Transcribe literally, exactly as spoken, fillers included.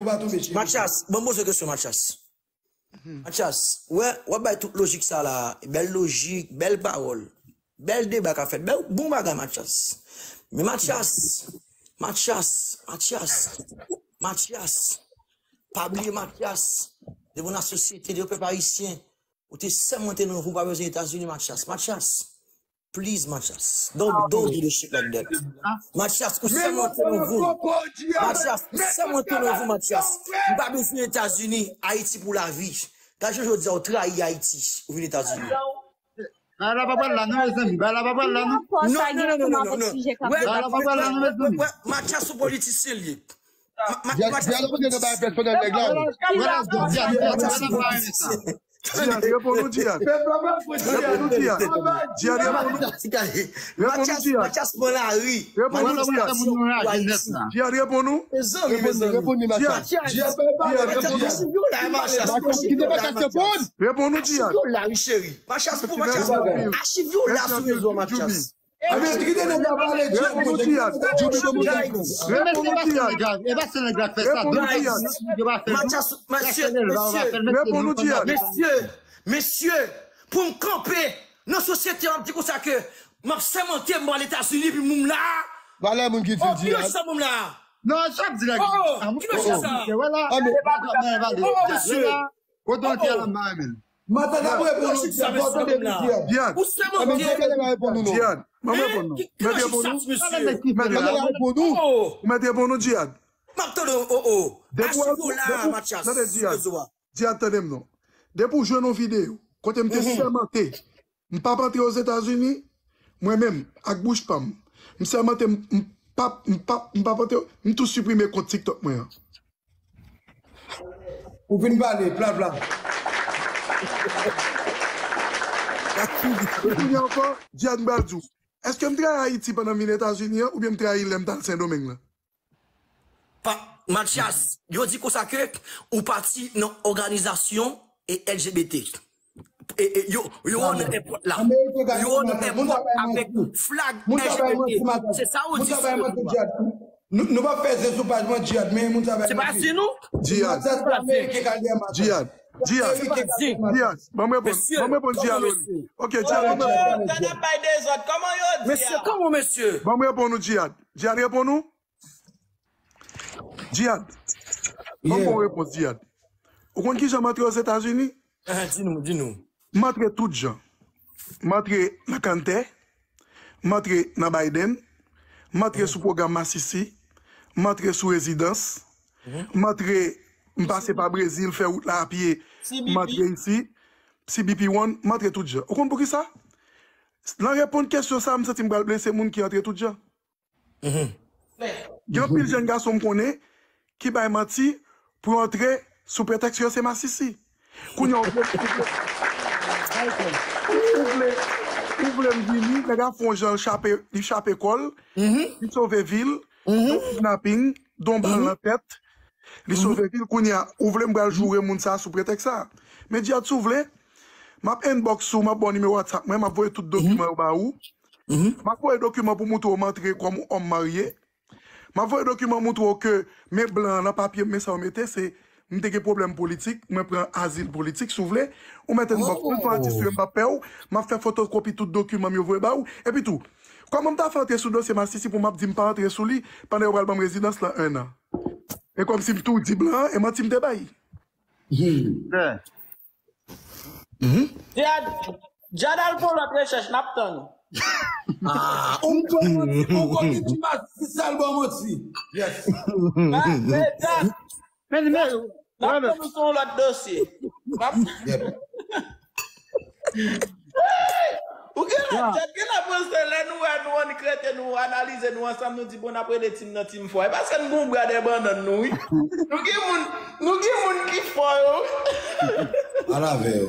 pa tonbe sou. Mathias, bon, poze kesyon, Mathias. Mathias, wè, w ap bay tout lojik sa la, bèl lojik, bèl pawòl, bèl deba k ap fèt, bèl bon bagay, Mathias. Men Mathias, Mathias, Mathias, Mathias, pa bliye Mathias, devan lasosyete, devan pèp ayisyen, ou te sèmante nan ou pa bezwen Etazini, Mathias. Mathias, please, Mathias. Don't, don't do the shit like that. Mathias, ou sèmante nan ou. Mathias, ou sèmante nan ou, Mathias. M pa bezwen Etazini, Ayiti pou lavi. Gade jan jodi a ou trayi Ayiti, ou vin Etazini. Bagay la pa pral la non, mezanmi. Bagay la pa pral la non. Non, non, non, non, non, non. Bagay la pa pral la non, mezanmi. Mathias, ou politisyen li ye. Diane, Diane, ou gen bagay pèsonèl nèg la, wi. Diane, Diane, Diane, Diane, Diane, reponn nou, Diane. Reponn nou, Diane. Diane, reponn nou. Reponn nou, Diane. Reponn nou, Diane. Diane, reponn nou. Reponn li, reponn li, Mathias. Diane, Diane, reponn nou. Reponn nou, Diane. Achiv yo la sou rezo a, Mathias. Ebyen, kite nèg la pale, Diane. Reponn nou, Diane. Reponn nou, Diane. Reponn nou, Diane. Mathias, mesye, mesye. Reponn nou, Diane. Mesye, mesye, pou m kanpe nan sosyete a, m ap di konsa ke m ap sèmante m pral Etazini, epi moun la. Valè moun ki di l, Diane. Ki mesye sa, moun la? Non, sa ap di la. Oh, ki mesye sa? Oh, mesye. Kote w te al anba a menm? Matant ap reponn nou, Diane. Fò w tande Diane. Diane, ban m reponn nou. Ban m reponn nou. Ou mèt reponn nou, Diane. M ap tande w, oh, oh. Depi w al, depi w, tande, Diane. Diane, tande m non. Depi w jwenn yon videyo kote m te sèmante m p ap antre Ozetazini, mwen menm, ak bouch pa m, m sèmante m, m p ap, m p ap, m p ap antre, m tou siprime kont TikTok mwen an. Ou fin pale, pla, pla. Kounye a ankò, Diane, m pral di w, èske m trayi Ayiti pandan m vin Etazini an, oubyen m trayi lè m t al Sendomeng lan? Pa, Mathias, yo di konsa ke ou pati nan òganizasyon e L G B T. E, e, yo, yo nan èpòt la. Yo nan èpòt avèk flag L G B T. Se sa yo di sou rezo a. Nou, nou p ap fè zen sou paj mwen, Diane, men moun sa bay manti. Se pa zen nou? Diane. Diane. Diane. Diane. Ban m reponn. Ban m reponn Diane. Ok, Diane, ban m reponn. Tande ap bay dezòd. Kòman yo di a? Mesye, kòman, mesye? Ban m reponn ou, Diane. Diane, reponn ou? Diane, ban m bon repons, Diane. Ou konn kijan m antre Ozetazini? Di nou, di nou. M antre tout jan. M antre nan Kanntè, m antre nan Biden, m antre sou pwogram Masisi, m antre sou rezidans, m antre, m pase pa Brezil, fè wout la a pye, m antre isi, C B P One, m antre tout jan. Ou konn poukisa? Nan reponn kesyon sa a, m santi m pral blese moun ki antre tout jan. Gen anpil jèn gason m konnen ki bay manti pou yo antre sou pretèks ke yo se masisi. Kounye a, ou vle, ou vle, ou vle m vini, nèg ap fè yon jan l chape, li chape kò l, li sove vi l, yon kidnaping, yon bal nan tèt, li sove vi l. Kounye a, ou vle m pral joure moun sa a sou pretèks sa a. Men Djihad, si w vle, m ap inbox ou, m ap ba w nimewo WhatsApp mwen, m ap voye tout dokiman yo ba ou. M ap voye dokiman pou moutre w m antre kòm yon òm marye. M ap voye dokiman moutre w ke men blan an nan papye m, men sa yo mete, se m te gen pwoblèm politik, mwen pran azil politik, si w vle. Ou mèt inbox mwen, m pran ti sou yo, m p ap pè w. M ap fè fotokopi tout dokiman m yo voye ba ou. Epi tou, kòman m ta fè antre sou dosye masisi pou m ap di m pa antre sou li pandan yo pral ban m rezidans lan en an? E kòmsi m tou di blan an, e manti m te bay. Djihad, Djihad al fè yon lòt rechèch, n ap tann ou. Ah, ou kwè manti, ou kwè ki di masisi sal bon manti. Yes. Men, men, n ap tann ou sou yon lòt dosye. N ap Ou gen la tèt, gen la panse lè nou wè nou annik rete, nou analize nou ansanm, nou di bon n ap rele team nan team fò. E paske n gon bra dèyè bannann nou wi. Nou gen moun, nou gen moun ki fò yo. Al avè yo.